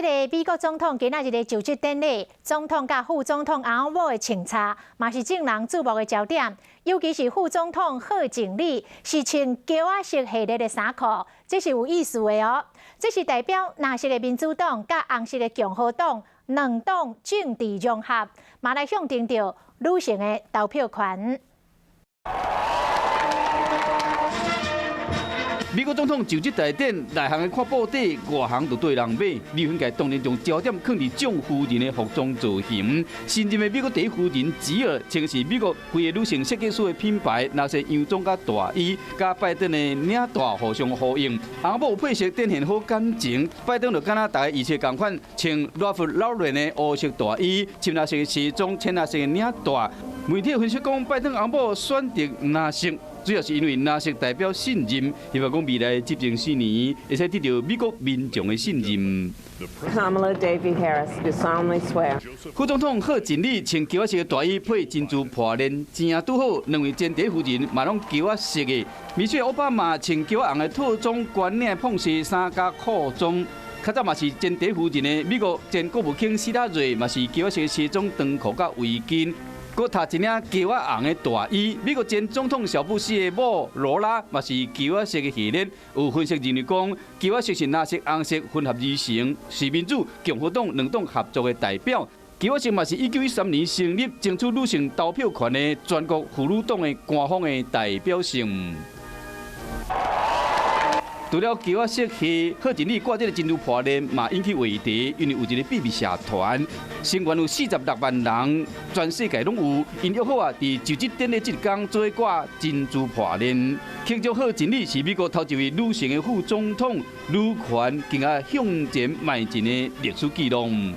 這个美國總統今仔日的就職典禮，總統佮副總統翁某的穿插，嘛是眾人矚目的焦點。尤其是副總統賀錦麗是穿膠仔色系列的衫褲，這是有意思的哦。這是代表藍色的民主黨佮紅色的共和黨兩黨政治融合，嘛來象徵著女性的投票權。美國總統就職大典，內行的看布袋，外行就對人買。媒體界當然將焦點放佇眾夫人的服裝造型。新任的美國第一夫人吉爾，穿是美國非裔女性設計師的品牌，藍色洋裝佮大衣，佮拜登的領帶互相呼應。翁某配色展現好感情，拜登就敢若大家預測仝款，穿拉夫勞倫的烏色大衣，深藍色的西裝，淺藍色的領帶。媒體分析講，拜登翁某選擇藍色，主要是因為藍色代表信任，希望講未來執政4年，會使得著美國民眾的信任。 Kamala Devi Harris, do solemnly swear. 副總統賀錦麗穿膠仔色的大衣配珍珠破鏈，正拄好兩位前第一夫人嘛攏膠仔色的。米歇爾奧巴馬穿膠仔紅的套裝，圓領膨紗衫佮褲裝。較早嘛是前第一夫人的美國前國務卿希拉蕊嘛是膠仔色西裝長褲佮圍巾。閣套一領膠仔紅的大衣，美國前總統小布希的某羅拉嘛是膠仔色的系列。有分析認為講，膠仔色是藍色、紅色混合而成，是民主、共和黨兩黨合作的代表。膠仔色嘛是1913年成立爭取女性投票權的全國婦女黨的官方的代表性。除了膠仔色系，賀錦麗掛這个珍珠破鏈嘛引起話題，因為有一个秘密社團，成員有46萬人，全世界攏有。𪜶約好啊，佇就職典禮這一工做伙掛珍珠破鏈。慶祝賀錦麗是美國頭一位女性的副總統，女權更加向前邁進的歷史記錄。